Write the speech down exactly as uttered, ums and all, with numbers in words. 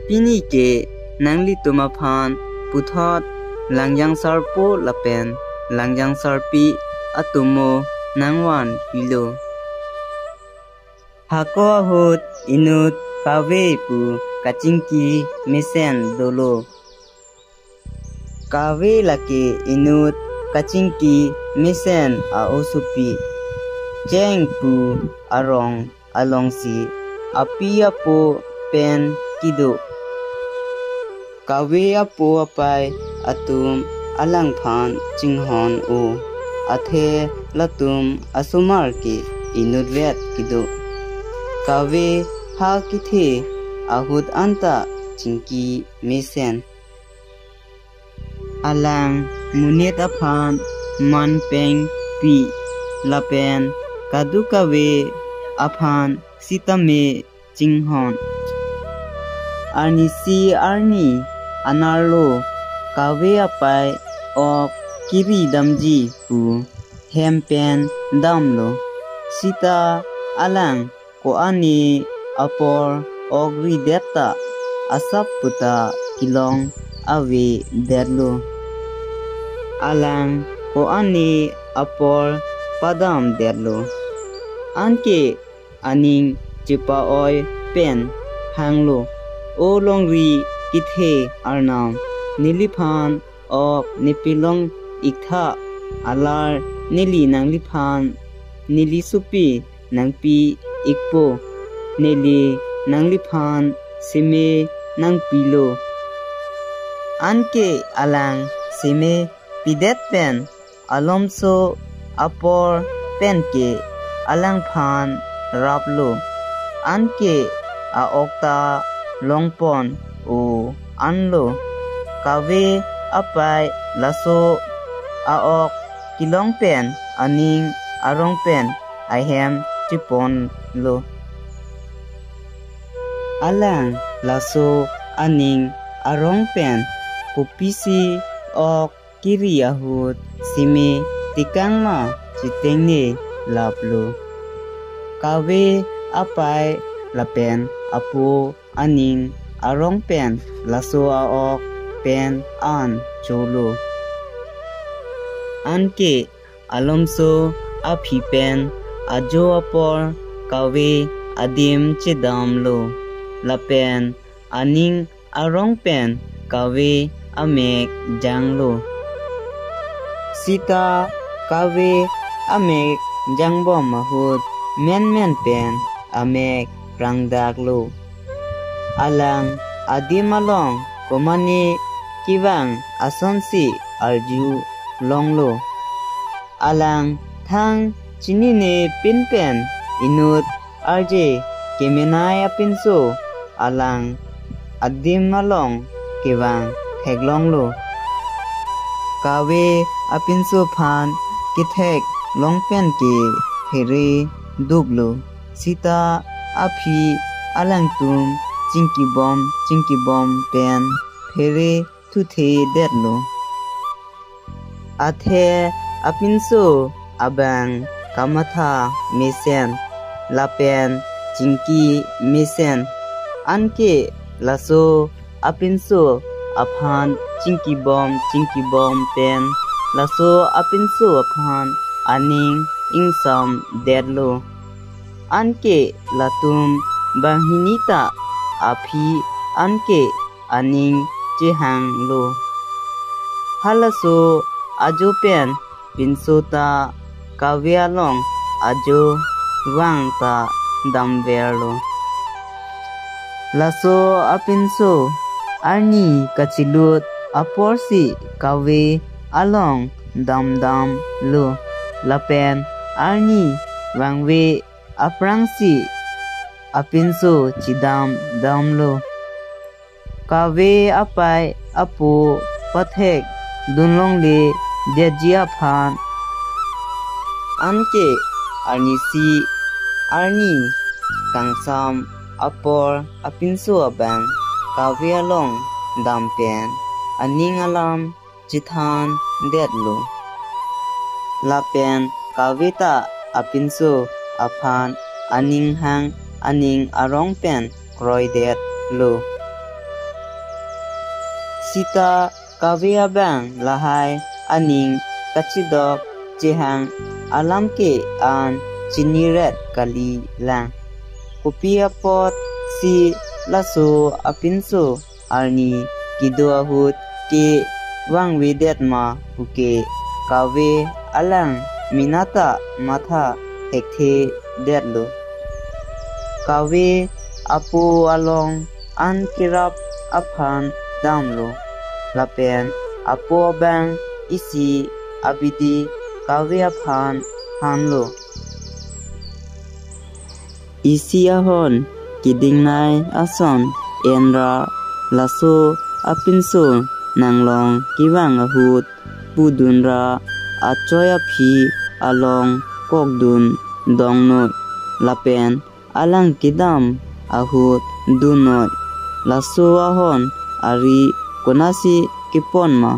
Pini ke nanglitum aphan puthot langjang sarpo lapen langjang sarpi atomo nangvan pilo. Hako ahut inut Kave pu kachingki mesen dolo. Kave lake inut kachingki mesen a-osopi. Cheng pu arong alongsi api apo pen kedo. Kave apo apai atum alangphan chinghon-o. Athe latum asomar ke inutvet kedo. Kave ha kethe ahut anta chingki mesen. Alang monit aphan manpengpi lapen kadokave aphan sitame chinghon. Arnisi arni anerlo Kave apai ok kiri damji pu hem pen damlo. Sita alang ko-an apor ok ridet ta asap puta kelong avedetlo. Alang ko-an apor padamdetlo. Anke aning chepa-oi pen hanglo, "O longri kethe arnam, neliphan ok nepilong iktha, alar neli nangliphan neli sopi nangpi ikpo, neli nangliphan seme nangpilo." Anke alang seme pidet pen alomso apor penke alangphan raplo. Anke a-ok ta longpon-o anlo. Kave apai laso a-ok kelong pen aning arong pen ahem cheponlo. Alang laso aning arong pen kopisi ok kiri ahut seme tekangma chetengne laplo. Kave apai lapen apo aning arong pen laso a-ok pen an cholo. Anke alomso aphi pen ajo apor Kave adim chedamlo. Lapen aning arong pen Kave amek janglo. Sita Kave amek jangbom ahut menmen pen amek prangdaklo. Alang adim along komane kevang asonsi arjulonglo. Alang thang chinine pin pen inut arje kemenei apinso alang adim along kevang theklonglo. Kave apinso aphan ketheklong pen ke phere duklo. Sita aphi alangtum chingkibom chingkibom pen phere thuthedetlo. Athe apinso abang kamatha mesen lapen chingki mesen. Anke laso apinso aphan chingkibom chingkibom pen laso apinso aphan aning ingsamdetlo. Anke latum banghini ta aphi anke aning chehanglo. Halaso ajo pen pinso ta Kave along ajo vang ta damverlo. Laso apinso arni kachelut aporsi Kave along damdamlo. Lapen arni vangve aphrangsi apinso chedamdamlo. Kave apai apo pathekdunlongledetji aphan. Anke arnisi arni kangsam apor apinso abang Kave along dam pen aning alam chethandetlo. Lapen Kave ta apinso aphan aning hang aning arong pen kroidetlo. Sita kave abang lahai aning kachidok chehang alam ke an chiniret kalilang. Kopi apotsi laso apinso arni kedo ahut kevangvedet ma puke kave alang mena ta matha thekthedetlo. Kave apo along an kerap aphan damlo. Lapen apo abang isi abidi kave aphan thanlo. Isi ahon kedingnei ason enra laso apinso nanglong kevang ahut pudunra achoi aphi along kokdun dongnoi lapen alang kedam ahut dunnoi. Laso ahon ari konatsi kepon ma?